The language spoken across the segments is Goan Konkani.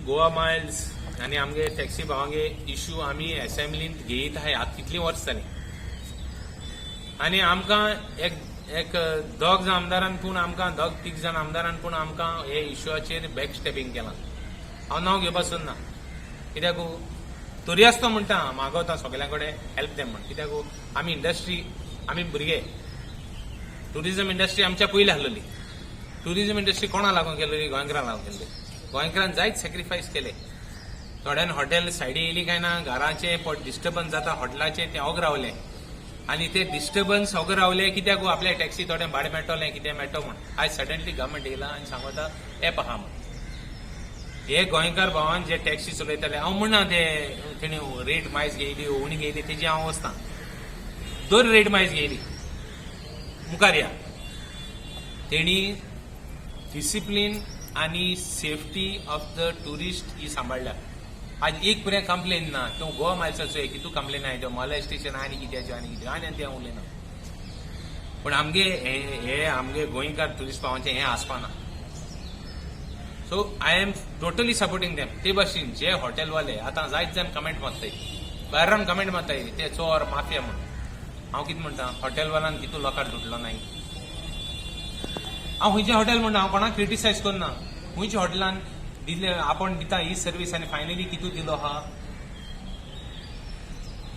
गोवा मायल्स आनी आमगे टॅक्सी भावांगे इशू आमी एसेंब्लींत घेयत आहाय आतां कितलीं वर्स जालीं. आनी आमकां एक एक दोग जाण आमदारान पूण आमकां दोग तीग जाण आमदारान पूण आमकां हे इशूचेर बॅक स्टेपींग केलां. हांव नांव घेवपा सोदना, कित्याक तरी आसतो म्हणटा मागवता सगळ्यां कडेन हेल्प देम म्हण. कित्याक आमी इंडस्ट्री, आमी भुरगे, टुरिझम इंडस्ट्री आमच्या पयलीं आहलोली. टुरिझम इंडस्ट्री कोणा लागून केल्ली? गोंयकारां लागून केल्ली. गोंयकारान जायत सॅक्रिफायस केले. थोड्यान हॉटेल सायडी येयली काय ना, घराचे डिस्टर्बन्स जाता हॉटेलाचे, ते ओग रावले आनी ते डिस्टर्बन्स ओग रावले कित्याक आपल्या टॅक्सी थोडें भाडें मेळटलें, कितें मेळटलो म्हण. आयज सडनली गव्हर्मेंट येयला आनी सांगता एप आहा म्हण. हे गोंयकार भावान जे टॅक्सी चलयताले, हांव म्हणना ते तेणी रेट मायज घेयली, उणी घेयली, तेजी हांव वचना. दोन रेट मायज घेयली, मुखार या. तेणी डिसिप्लीन आनी सेफ्टी ऑफ the tourist ही सांबाळ्ळ्या. आज एक पर्यंत कंप्लेन ना. तूं गोवा मायल्साचो एक तूं कंप्लेन आहा, तो मॉलेस्टेशन आनी कित्याच्यो आनी कितें आनी तें हांव उलयना. पूण आमगे हे आमगे गोंयकार ट्युरिस्ट भावांचें हें आसपाना. So I am totally supporting them. ते भाशेन जे हॉटेलवाले आतां जायत जाण कमेंट मारताय, भायरान कमेंट मारताय, ते चोर माफिया म्हण. हांव कितें म्हणटा, हॉटेलवाल्यान कितू लोकांक लुटलो नाही? हांव खंयचें हॉटेल म्हणना, हांव कोणाक क्रिटिसायज करना. खंयच्या हॉटेलान दिले आपण दिता ही सर्वीस आनी फायनली कितू दिलो आहा?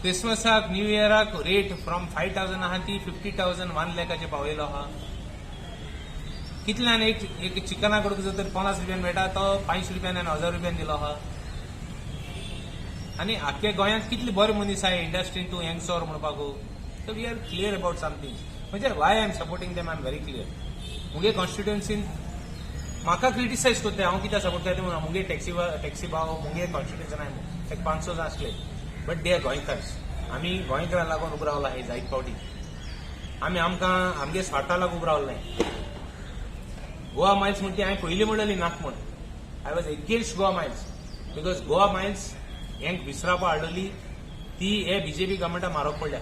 क्रिसमसाक, न्यू इयराक रेट फ्रॉम 5,000 आहा ती 50,000, 1 लॅकाचे पावयलो आहा. कितल्यान एक एक चिकना कडून जर तर 50 रुपयान मेळटा, तो 500 रुपयान आनी 1000 रुपयान दिलो आहा. आनी आख्ख्या गोंयांत कितले बरे मनीस आहा इंडस्ट्रीन, तूं हेंक चोर म्हणपाक? So we are clear about something. म्हणजे why I am supporting them, I am very clear. मुगे कॉन्स्टिट्युएन्सीन म्हाका क्रिटिसायज करता, हांव कित्याक सपोर्ट करता म्हणून. मुगे टॅक्सी टॅक्सी भाव मुगे कॉन्स्टिट्युएन्सीन आहे एक 500 जाण आसले, बट they are गोंयकार्स. आमी गोंयकारां लागून उबो रावला. हे जायत फावटी आमी आमकां आमगे स्वार्था लागून उबो रावले. गोवा मायल्स म्हणटी हांवें पयलीं म्हणलेली नाक म्हण. I was against Goa Miles because Goa Miles हेंक विसरापा हाडलेली ती हे बीजेपी गव्हर्मेंटा मारोक पडल्या.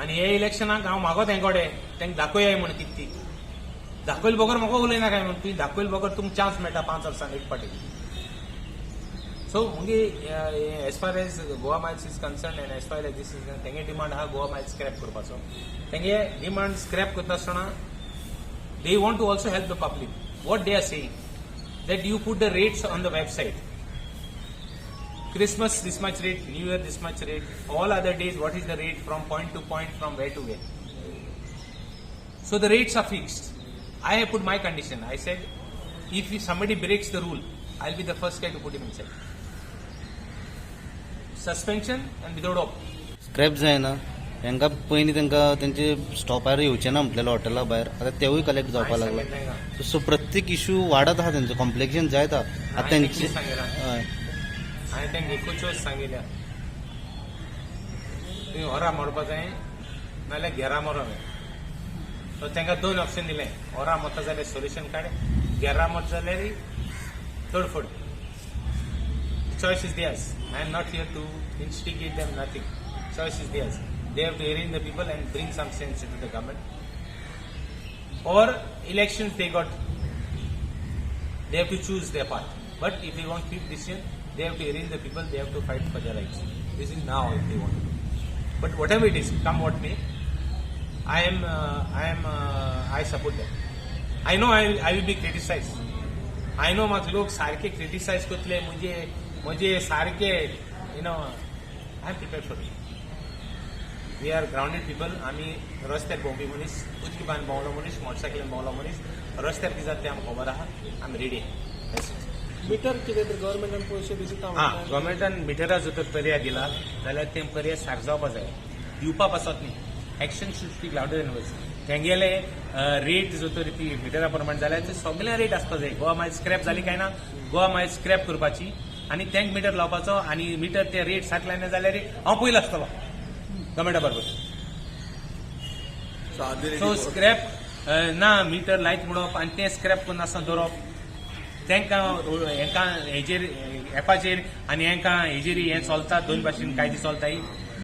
आनी हे इलेक्शनाक हांव मागोत हें कडेन तांकां दाखोवया म्हण कितें ती. दाखयले बगर म्हाका उलयना काय म्हण. तुवें दाखयले बगर तुमकां चान्स मेळटा 5 वर्सांक एक फावटी. सो मुगे as far as Goa Miles is concern and as far as this is, तेंगे डिमांड आहा गोवा मायल्स स्क्रॅप करपाचो. तेंगे डिमांड स्क्रॅप करता आसतना they want to also help the public. What they are saying, that you put the rates on the website. Christmas this much rate, New Year this much rate, all other days what is the rate from point to point, from where to where. So the rates are fixed. I have put my condition. I said, if somebody breaks the rule, I'll be the first guy to put him inside. Suspension and without hope. Scrap जायना तांकां. पयलीं तांकां तेंचे स्टॉपार येवचे ना म्हटलेले हॉटेला भायर, आतां तेवूय कलेक्ट जावपाक लागला. सो प्रत्येक इशू वाडत आहा, तेंचो कॉम्प्लिकेशन जायत आहा आतां तेंचे. हय. हांवें तांकां एकूच सांगिल्ल्या, तुवें ओरा मरपा जाय नाल्यार घेरा मरो जाय. सो तांकां दोन ऑप्शन दिले. ओरा मरता जाल्यार सोल्युशन काड, घेरा मरता जाल्यार तडफड. Choice is theirs. I am not here to instigate them, nothing. Choice is theirs. They have to arrange the people and bring some sense into the government. Or elections they got, they have to choose their path. But if they want quick decision, they have to arrange the people, they have to fight for their rights. This is now if they want to do. But whatever it is, come what may, I support them. I know I will be criticized. I know म्हाका लोक सारके क्रिटिसायज करतले, म्हणजे म्हजे सारके. I am prepare for it. We are grounded people. आमी रस्त्यार भोंवपी मनीस, उदकी बांद भोंवलो मनीस, मोटरसायकलीन भोंवलो मनीस. रस्त्यार कितें जाता तें आमकां खबर आहा. आमी रेडी. मिटर कितें तरी गव्हर्मेंटान पयशे बी दिता हा, गव्हर्मेंटान मिटरा जर तर पर्याय दिला जाल्यार ते पर्याय सारको जावपा जाय, दिवपा पासत न्ही. Action should speak louder than words. तेंगेले रेट जर तर ती मिटरा प्रमाण जाल्यार ते सगळे रेट आसपा जाय. गोवा मायल स्क्रॅप जाली काय ना, गोवा मायल स्क्रॅप करपाची आनी तेंक मिटर लावपाचो आनी मिटर ते रेट सारके लायना जाल्यार हांव पयलो आसतलो गव्हर्मेंटा बरोबर. सो स्क्रॅप ना मिटर लायत म्हणप आनी तें स्क्रॅप करून आसतना दवरप, तांकां हेंकां हेजेर एपाचेर आनी हेंकां हेजेर हें चलता, दोन भाशेन कायदे चलताय.